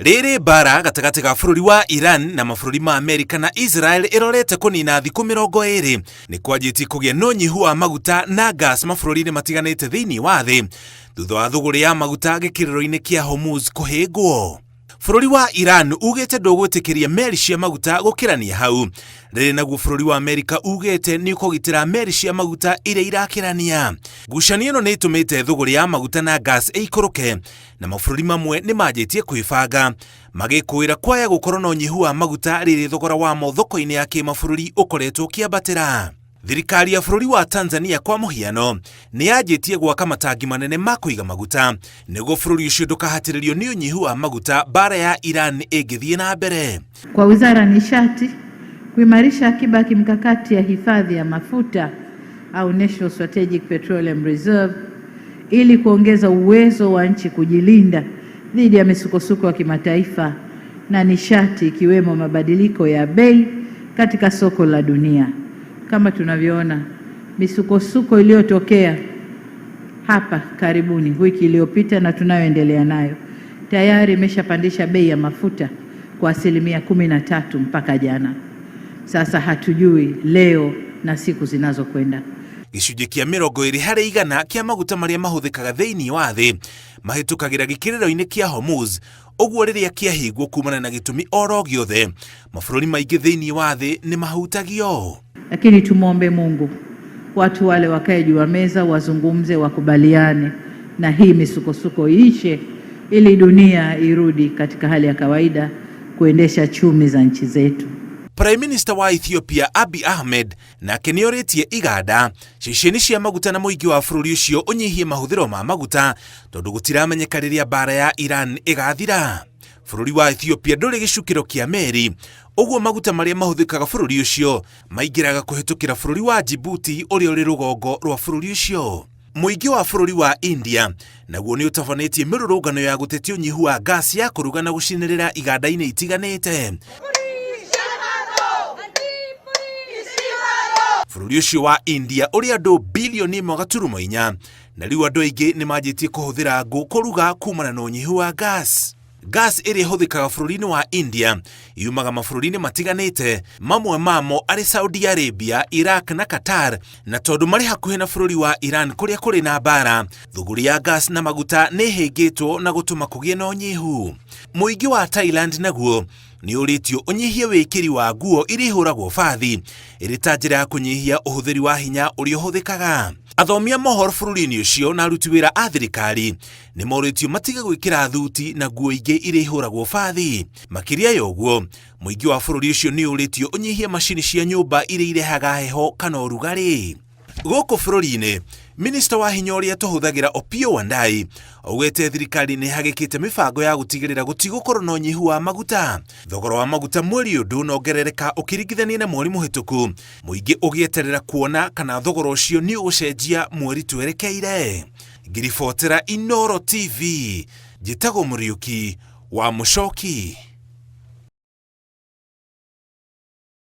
Rĩrĩ mbaara gatagatĩ ga bũrũri wa Iran na mabũrũri ma Amerika na Israel ĩrorete kũnina thikũ 20, nĩ kwanjĩtie kũgĩa na ũnyihu wa maguta na gas mabũrũri-inĩ matiganĩte thĩinĩ wa thĩ thutha wa thũgũrĩ ya maguta gĩkĩrĩro-inĩ kĩa Hormuz kũhĩngwo. Bũrũri wa Iran ugĩte ndũgwĩtĩkĩria meri cia maguta gũkĩrania hau, rĩrĩ naguo bũrũri wa Amerika ugĩte nĩ ũkũgitĩra meri cia maguta iria irakĩrania. Ngucanio ĩno nĩ ĩtũmĩte thũgũrĩ ya maguta na gas ĩikũrũke na mabũrũri mamwe nĩ manjĩtie kwĩbanga magĩkũĩra kwaya gũkorwo na ũnyihu wa maguta rĩrĩ thogora wamo thoko-inĩ ya kĩmabũrũri ũkoretwo ũkĩambatĩra. Thirikari ya bũrũri wa Tanzania kwa mũhiano nĩ yanjĩtie gwaka matangi manene ma kũiga maguta nĩguo bũrũri ũcio ndũkahatĩrĩrio nĩ ũnyihu wa maguta mbaara ya Iran ĩngĩthiĩ na mbere. Kwa Wizara ya Nishati kuimarisha akiba ya kimkakati ya hifadhi ya mafuta au National Strategic Petroleum Reserve ili kuongeza uwezo wa nchi kujilinda dhidi ya misukosuko ya kimataifa na nishati ikiwemo mabadiliko ya bei katika soko la dunia. Kama tunavyoona misukosuko iliyotokea hapa karibuni wiki iliyopita na tunayoendelea nayo tayari imeshapandisha bei ya mafuta kwa 13% mpaka jana. Sasa hatujui leo na siku zinazokwenda. Gĩcunjĩ kĩa 20% kĩa maguta marĩa mahũthĩkaga thĩinĩ wa thĩ mahĩtũkagĩra gĩkĩrĩro-inĩ kĩa Hormuz, ũguo rĩrĩa kĩahingwo kumana na gĩtũmi oro gĩothe, mabũrũri maingĩ thĩinĩ wa thĩ nĩ mahutagio. Lakini tumwombe Mungu watu wale wakae juu ya meza, wazungumze, wakubaliane na hii misukosuko iishe, ili dunia irudi katika hali ya kawaida kuendesha chumi za nchi zetu. Prime Minister wa Ethiopia Abiy Ahmed nake nĩ orĩtie iganda, ceceni cia maguta na mũingĩ wa bũrũri ũcio ũnyihie mahũthĩro ma maguta tondũ gũtiramenyeka rĩrĩa mbaara ya Iran ĩgathira. Bũrũri wa Ethiopia ndũrĩ gĩcukĩro kĩa meri, ũguo maguta marĩa mahũthĩkaga bũrũri ũcio maingĩraga kũhĩtũkĩra bũrũri wa Djibouti ũrĩa ũrĩ rũgongo rwa bũrũri ũcio. Mũingĩ wa bũrũri wa India naguo nĩ ũtabanĩtie mĩrũrũngano ya gũtetia ũnyihu wa gas ya kũruga na gũcinĩrĩra iganda-inĩ itiganĩte. Bũrũri ũcio wa India ũrĩ andũ bilioni 1.4 na rĩu andũ aingĩ nĩ manjĩtie kũhũthĩra ngũ kũruga kumana na ũnyihu wa gas. Gas ĩrĩa ĩhũthĩkaga bũrũri-inĩ wa India yumaga mabũrũri-inĩ matiganĩte, mamwe mamo arĩ Saudi Arabia, Iraq na Qatar, na tondũ marĩ hakuhĩ na bũrũri wa Iran kũrĩa kũrĩ na mbaara, thũgũrĩ ya gas na maguta nĩ ĩhĩngĩtwo na gũtũma kũgĩe na ũnyihu. Mũingĩ wa Thailand naguo nĩ ũrĩtio ũnyihie wĩkĩri wa nguo iria ihũragwo bathi ĩrĩ ta njĩra ya kũnyihia ũhũthĩri wa hinya ũrĩa ũhũthĩkaga. Athomi a mohoro bũrũri-inĩ ũcio na aruti wĩra a thirikari nĩ morĩtio matige gwĩkĩra thuti na nguo ingĩ iria ihũragwo bathi. Makĩria ya ũguo, mũingĩ wa bũrũri ũcio nĩ ũrĩtio ũnyihie macini cia nyũmba iria irehaga heho kana ũrugarĩ. Gũkũ bũrũri-inĩ, minista wa hinya ũrĩa tũhũthagĩra Opiyo Wandayi augĩte thirikari nĩ ĩhagĩkĩte mĩbango ya gũtigĩrĩra gũtigũkorwo na ũnyihu wa maguta. Thogora wa maguta mweri ũyũ ndũnongerereka ũkĩringithania na mweri mũhĩtũku, mũingĩ ũgĩeterera kuona kana thogora ũcio nĩ ũgũcenjia mweri twerekeire. Ngĩribotera Inooro TV, njĩtagwo Mũriũki wa Mũcoki.